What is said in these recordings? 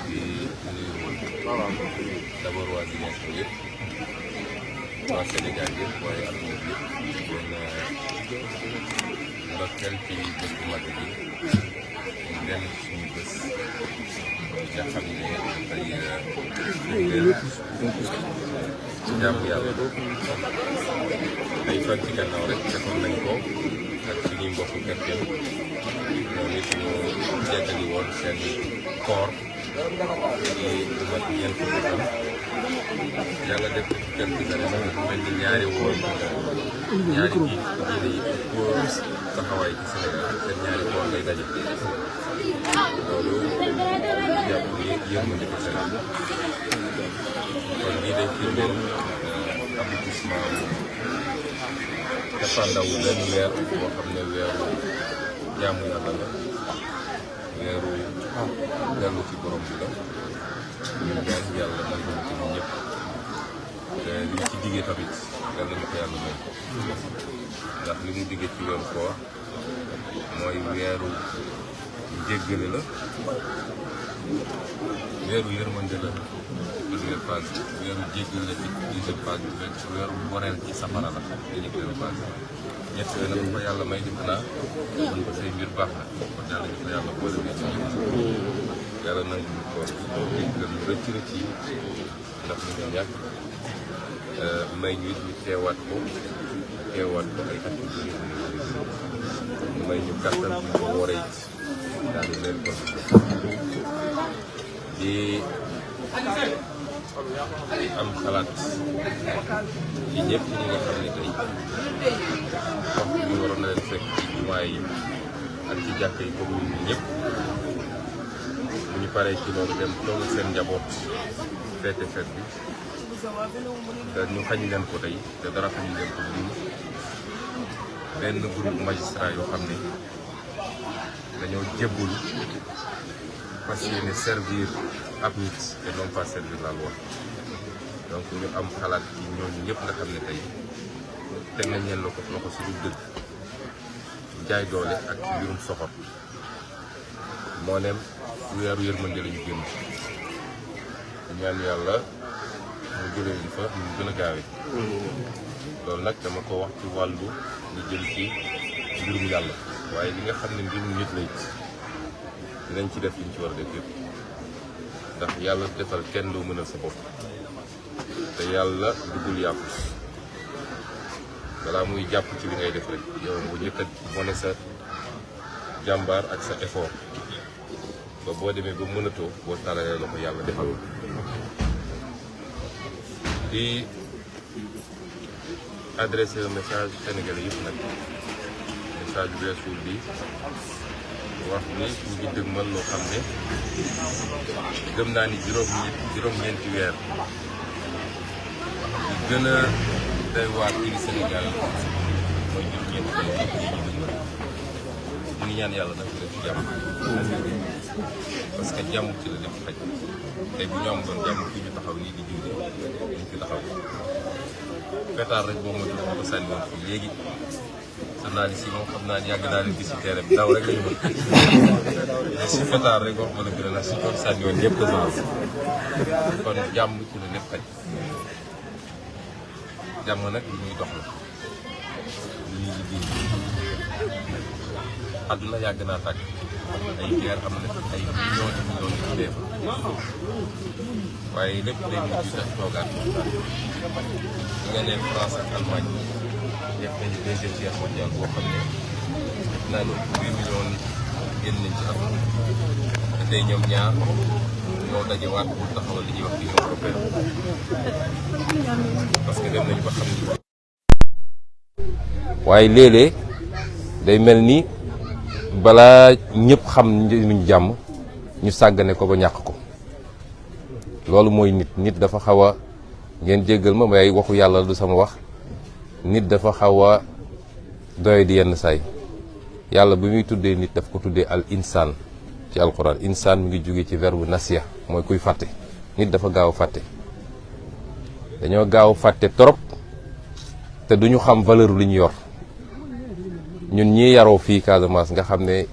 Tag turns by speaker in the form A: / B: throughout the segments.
A: di nuyu d'abord waa Ziguinchor yëpp waa Sénégal yëpp waaye adduna bi yëpp doon ndokkeel ci bés bu mag bi ñu dellu ci suñu bés nga xam ne dafay jaamu yàlla ay fan ci gannaaw rek defoon nañ ko ak suñuy mbokku kerkeen ñoom it ñu jéggali woon seen koor di mat ñeent fukki fan yàlla def quelques années mel ni ñaari woon ñaari bi diine yi pour taxawaay ci Sénégal seen ñaari koor lay daje loolu jàpp ni yërmande ko Sénégal kon lii day firndeel aboutissement cappaandawu benn weer boo xam ne weeru jaamu yàlla la weeru dellu ci borom bi la ñu ñaan yàlla may ñu ci ñëpp te li ci diggee tamit yàlla na ko yàlla may ndax li mu diggee ci weeru koor mooy weeru jéggale la weeru yërmande la première phase weeru jéggal la ci deuxième phase bi weeru boreel ci safara la ñetteelu phase ñett yooyu nag ko yàlla may def naa mën ko say mbir baax na kon yàlla ñu ko yàlla boole bi ci yàlla nangu ñu koor jéggal ñu rëcc rëcc yi ndax ñu ñu ñàkk may ñu it ñu teewaat ko ay at yu bëri may ñu kàttan bu ko wooree it daal di leen ko di am xalaat ci ñëpp ñi nga xam ne tey waxtu bi waroon na leen fekk ci jumaa yi ak ci jàkk yi comme ñun ñëpp bu ñu paree ci loolu dem toog seen njaboot feete feet bi te ñu xañ leen ko tey te dara xañ leen ko dund benn groupe magistrat yoo xam ne dañoo jébbalu fas yéene servir ab nit et non pas servir la loi donc ñu am xalaat ci ñooñu ñëpp nga xam ne tey teg nañ leen loxo si lu dëgg jaay doole ak mbirum soxor moo neem weeru yërmande la ñu génn ñaan yàlla mu jëlee leen fa ñu gën a gaawee loolu nag dama ko wax ci wàllu ñu jëm ci mbirum yàlla waaye li nga xam ne mbirum nit lay dinañ ci def liñ ci war a def yëpp ndax yàlla defal kenn doo mënal sa bopp te yàlla duggul yàpp balaa muy jàpp ci li ngay def rek yow bu njëkk a wane sa jàmbaar ak sa effort ba boo demee ba mënatoo boo talalee la ko yàlla defal di adressé un message sénégalais yëpp nag message bu weesul bi wax ni ñu ngi dëgmal loo xam ne gëm naa ni juróom-ñeenti weer li gën a doy waar ci Sénégal mooy juróom-ñeenti weer yi ñu dëgmal ñu ngi ñaan yàlla nag def ci jàmm parce que jàmm ci la def xaj tey bu ñu am doon jàmm fi ñu taxaw nii di julli ñu fi taxaw pétard rek boo moytuwul ko sànni woon fii léegi journaliste yi moom xam naa ne yàgg naa leen gis ci terrain bi daw rek la ñu mën mais si pétard rek wax ma la gën a si ko sànni woon ñëpp ko kon jàmm ci la lépp xaj jàmm nag li ñuy dox la li ñuy liggéey àdduna yàgg naa tàkk ay guerre am na ay millions de millions de dee waaye lépp day mujj def toogaat di nga ne France ak Allemagne def nañu deuxième guerre mondiale boo xam ne def naa ne 8 millions nit génn nañ ci àdduna te tey ñoom ñaar ñoo dajewaat pour taxawal li ñuy wax Union européenne parce que dem nañu ba xam ni. waaye léeg-léeg day mel ni balaa ñëpp xam njëriñu jàmm ñu sàggane ko ba ñàkk ko loolu mooy nit dafa xaw a ngeen jéggal ma may waxu yàlla du sama wax nit dafa xaw a doy di yenn saay yàlla bi muy tuddee nit daf ko tuddee al insaan ci alquran insaan mi ngi jóge ci verbe nasiya mooy kuy fàtte nit dafa gaaw fàtte dañoo gaaw fàtte trop te duñu xam valeur li ñu yor ñun ñii yaroo fii Casamance nga xam ne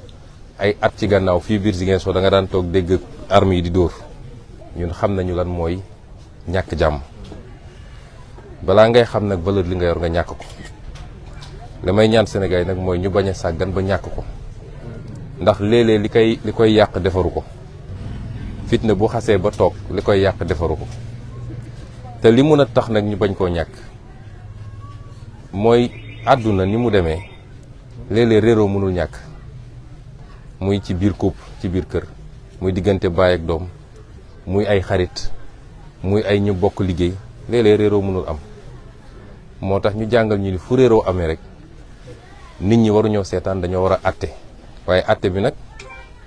A: ay at ci gannaaw fii biir Ziguinchor da nga daan toog dégg armes yi di dóor ñun xam nañu lan mooy ñàkk jàmm. balaa ngay xam nag valeur li nga yor nga ñàkk ko li may ñaan Sénégal yi nag mooy ñu bañ a sàggan ba ñàkk ko ndax léeg-léeg li koy yàq defaru ko fitna bu xasee ba toog li koy yàq defaru ko te li mun a tax nag ñu bañ koo ñàkk mooy àdduna ni mu demee léeg-léeg réeroo mënul ñàkk muy ci biir couple ci biir kër muy diggante baay ak doom muy ay xarit muy ay ñu bokk liggéey léeg-léeg réeroo mënul am moo tax ñu jàngal ñu ni fu réeroo amee rek nit ñi waruñoo seetaan dañoo war a àtte waaye àtte bi nag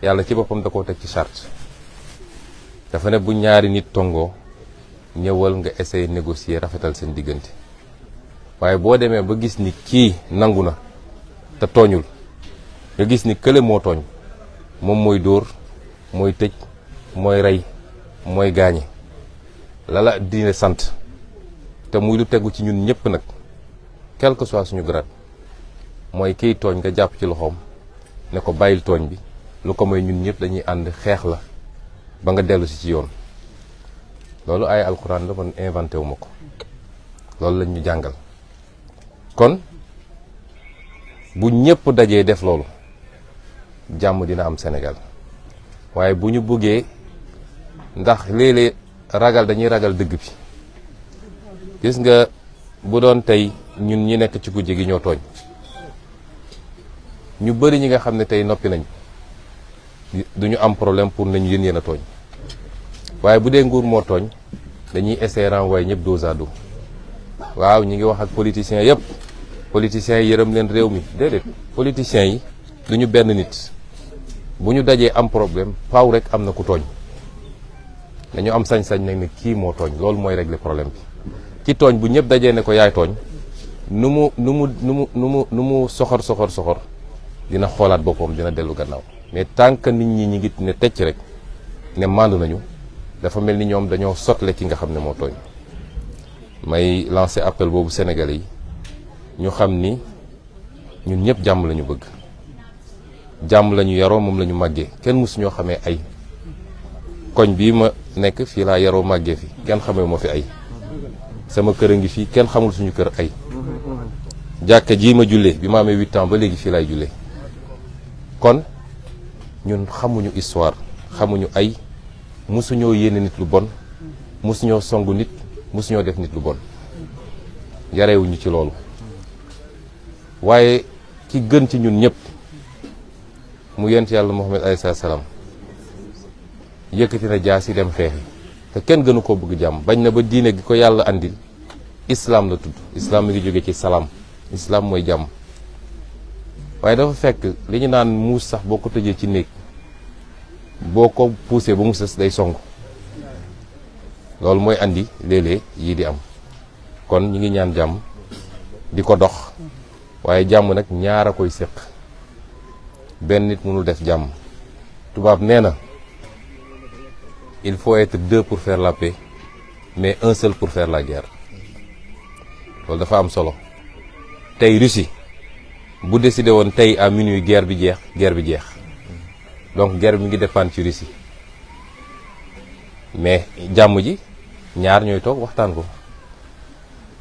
A: yàlla ci boppam da koo teg ci charte dafa ne bu ñaari nit tongoo ñëwal nga essayer négocier rafetal seen diggante waaye boo demee ba gis ni kii nangu na te tooñul nga gis ni kële moo tooñ moom mooy dóor mooy tëj mooy rey mooy gaañe lala diine sant te muy lu tegu ci ñun ñëpp nag quel que soit suñu grade mooy kiy tooñ nga jàpp ci loxoom ne ko bàyyil tooñ bi lu ko mooy ñun ñëpp dañuy ànd xeex la ba nga dellu si ci yoon loolu ay alxuraan la man inventé wu ma ko loolu lañ ñu jàngal kon bu ñëpp dajee def loolu jàmm dina am Sénégal waaye bu ñu bëggee ndax léeg-léeg ragal dañuy ragal dëgg bi gis nga bu doon tey ñun ñi nekk ci kujje gi ñoo tooñ ñu bëri ñi nga xam ne tey noppi nañ duñu am problème pour nañu yéen a tooñ waaye bu dee nguur moo tooñ dañuy essayer renvoyer ñëpp dos à dos waaw ñi ngi wax ak politiciens yëpp politiciens yi yërëm leen réew mi déedéet politiciens yi duñu benn nit bu ñu dajee am problème faaw rek am na ku tooñ dañu am sañ-sañ nag ne kii moo tooñ loolu mooy régler problème bi ci tooñ bu ñëpp dajee ne ko yaay tooñ nu mu soxor dina xoolaat boppam dina dellu gannaaw mais tant que nit ñi ñi ngi ne tecc rek ne mandu nañu dafa mel ni ñoom dañoo sotle ki nga xam ne moo tooñ may lancer appel boobu Sénégalais yi ñu xam ni ñun ñëpp jàmm la ñu bëgg jàmm la ñu yaroo moom la ñu màggee kenn mësu ñoo xamee ay koñ bii ma nekk fii laa yaroo màggee fi kenn xamee moo fi ay sama kër a ngi fii kenn xamul suñu kër ay jàkka jii ma jullee bi ma amee 8 ans ba léegi fii laay jullee kon ñun xamuñu histoire xamuñu ay musuñoo yéene nit lu bon musuñoo songu nit musuñoo def nit lu bon yarewuñu ci loolu waaye ki gën ci ñun ñëpp mu yent yàlla Muhammad alayhi salaam yëkkati na jaasi dem xeexi te kenn gënu koo bëgg jàmm bañ na ba diine gi ko yàlla andil islam la tudd islam mi ngi jóge ci salaam islam mooy jàmm waaye dafa fekk li ñu naan muus sax boo ko tëjee ci néeg boo ko poussé ba mu sës day song loolu mooy andi léeg-léeg yii di am kon ñi ngi ñaan jàmm di ko dox waaye jàmm nag ñaar a koy séq benn nit mënul def jàmm tubaab nee na il faut être 2 pour faire la paix mais 1 seul pour faire la guerre loolu dafa am solo tey Russie bu décidé woon tey à minuit guerre bi jeex donc guerre bi mi ngi dépendre ci Russie mais jàmm ji ñaar ñooy toog waxtaan ko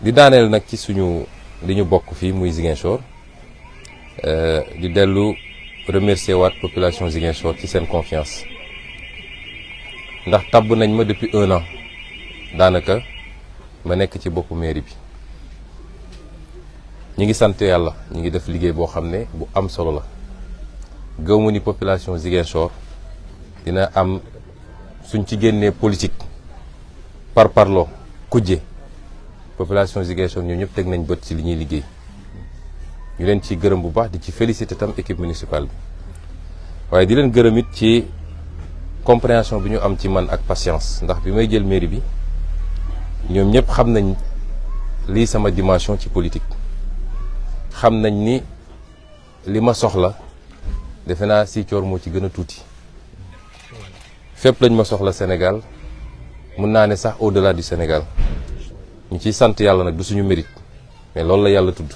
A: di daaneel nag ci suñu li ñu bokk fii muy Ziguinchor di dellu remercier waat population Ziguinchor ci seen confiance ndax tabb nañ ma depuis 1 an daanaka ma nekk ci boppu mairie bi ñi ngi sant yàlla ñi ngi def liggéey boo xam ne bu am solo la gëw ma ni population Ziguinchor dina am suñ ci génnee politique par parloo kujje population Ziguinchor ñoom ñëpp teg nañ bët ci li ñuy liggéey ñu leen ci gërëm bu baax di ci féliciter tam équipe municipale bi waaye di leen gërëm it ci compréhension bi ñu am ci man ak patience ndax bi may jël mairie bi ñoom ñëpp xam nañ lii sama dimension ci politique xam nañ ni li ma soxla defe naa Ziguinchor moo ci gën a tuuti fépp lañ ma soxla Sénégal mun naa ne sax au-delà du Sénégal ñu ciy sant yàlla nag du suñu mérite mais loolu la yàlla tudd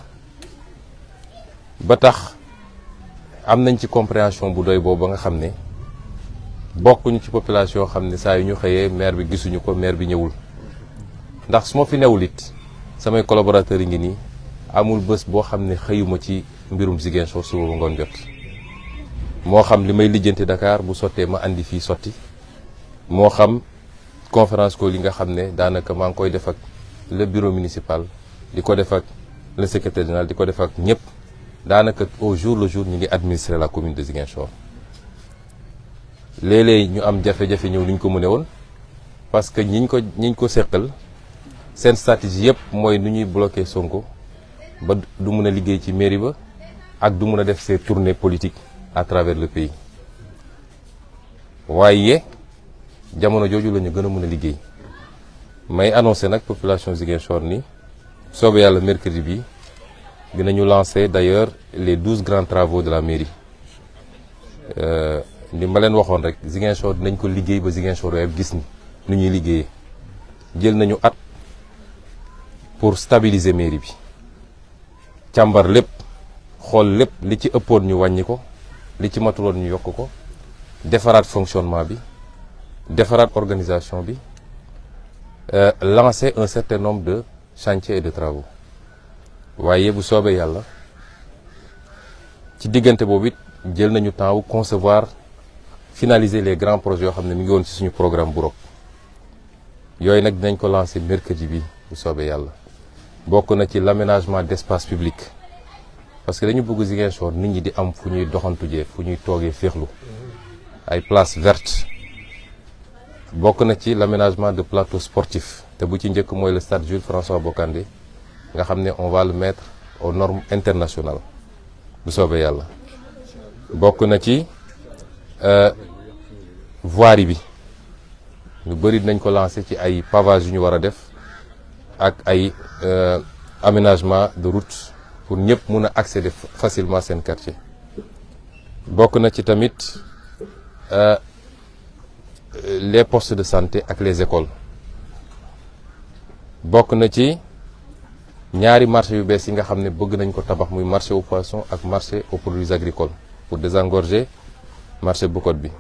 A: ba tax am nañ ci compréhension bu doy boobu ba nga xam ne bokkuñu ci population yoo xam ne saa yu ñu xëyee maire bi gisuñu ko maire bi ñëwul ndax su ma fi newul it samay collaborateurs yi ngi nii amul bés boo xam ne xëyuma ci mbirum Ziguinchor suba ba ngoon jot moo xam li may lijjanti Dakar bu sottee ma andi fii sotti moo xam conférence call yi nga xam ne daanaka maa ngi koy def ak le bureau municipal di ko def ak le secrétaire général di ko def ak ñëpp daanaka au jour le jour ñu ngi administrer la commune de Ziguinchor léeg-léeg ñu am jafe-jafe ñëw ni ñu ko mëne woon parce que ñiñ ko seqal seen stratégie yëpp mooy nu ñuy bloquer Sonko ba du mun a liggéey ci mairie ba ak du mun a def ses tournées politiques à travers le pays waaye jamono jooju la ñu gën a mën a liggéey may annoncé nag population Ziguinchor ni soobee yàlla mercredi bi dinañu lancer d'ailleurs les 12 grands travaux de la mairie li ma leen waxoon rek Ziguinchor dinañ ko liggéey ba Ziguinchor yëpp gis ni nu ñuy liggéeyee jël nañu at pour stabiliser mairie bi càmbar lépp xool lépp li ci ëppoon ñu wàññi ko li ci matuloon ñu yokk ko defaraat fonctionnement bi defaraat organisation bi lancer un certain nombre de chantiers et de travaux waaye bu soobee yàlla ci diggante boobu it jël nañu temps wu concevoir finaliser les grands projets yoo xam ne mi ngi woon ci suñu programme bu rok yooyu nag dinañ ko lancer mercredi bi bu soobee yàlla bokk na ci l'aménagement d'espace public parce que dañu bëgg Ziguinchor nit ñi di am fu ñuy doxantujee fu ñuy toogee féexlu ay places vertes bokk na ci l'aménagement de plateaux sportifs te bu ci njëkk mooy le stade Jules François Bocandé nga xam ne on va le mettre aux normes internationales bu soobee yàlla bokk na ci voirie bi lu bëri dinañ ko lancer ci ay pavage yu ñu war a def ak ay aménagement de route pour ñëpp mun a accéder facilement seen quartier bokk na ci tamit les postes de santé ak les écoles bokk na ci ñaari marché yu bees yi nga xam ne bëgg nañ ko tabax muy marché aux poissons ak marché aux produits agricoles pour désengorger marché Boucotte bi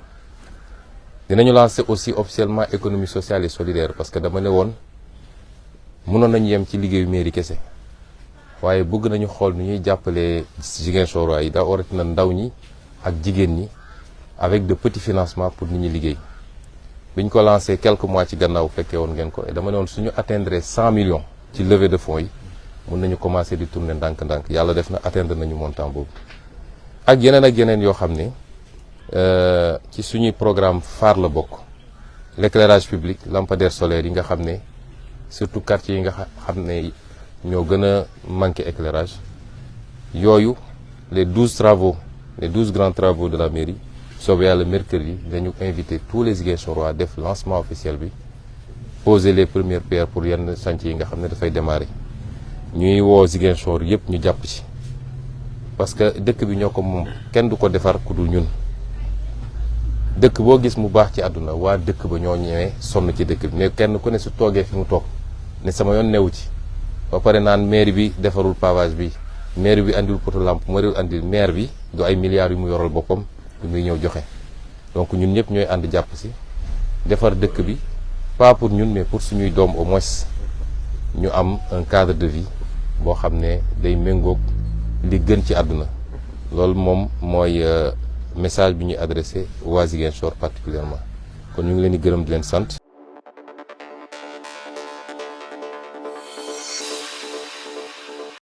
A: dinañu lancer aussi officiellement économie sociale et solidaire parce que dama ne woon mënoon nañu yem ci liggéeyu mairie kese waaye bëgg nañu xool nu ñuy jàppalee Ziguinchor yi daa oratina ndaw ñi ak jigéen ñi avec de petits financements pour nit ñi liggéey biñ ko lancé quelques mois ci gannaaw fekkee woon ngeen ko et dama ne woon suñu atteindre 100 millions ci levée de fonds yi mën nañu commencer di tourner ndànk-ndànk yàlla def na atteindre nañu montant boobu ak yeneen yoo xam ne ci suñuy programme phare la bokk l'éclairage public lampadaire solaire yi nga xam ne surtout quartier yi nga xam ne ñoo gën a manqué éclairage yooyu les 12 grands travaux de la mairie soobee yàlla mercredi dañu invité tous les Ziguinchorois def lancement officiel bi poser les premières pierres pour yenn chantier yi nga xam ne dafay démarrer ñuy woo Ziguinchor yëpp ñu jàpp ci parce que dëkk bi ñoo ko moom kenn du ko defar ku dul ñun dëkk boo gis mu baax ci àdduna waa dëkk ba ñoo ñëwee sonn ci dëkk bi mais kenn ku ne su toogee fi mu toog ne sama yoon newu ci ba pare naan maire bi defarul pavage bi maire bi andil poto lampe maire bi du ay milliards yu mu yoral boppam yu muy ñëw joxe donc ñun ñëpp ñooy ànd jàpp si defar dëkk bi pas pour ñun mais pour suñuy doom au moins ñu am un cadre de vie boo xam ne day méngoog li gën ci àdduna loolu moom mooy message bi ñuy adressé waa Ziguinchor particulièrement kon ñu ngi leen di gërëm di leen sant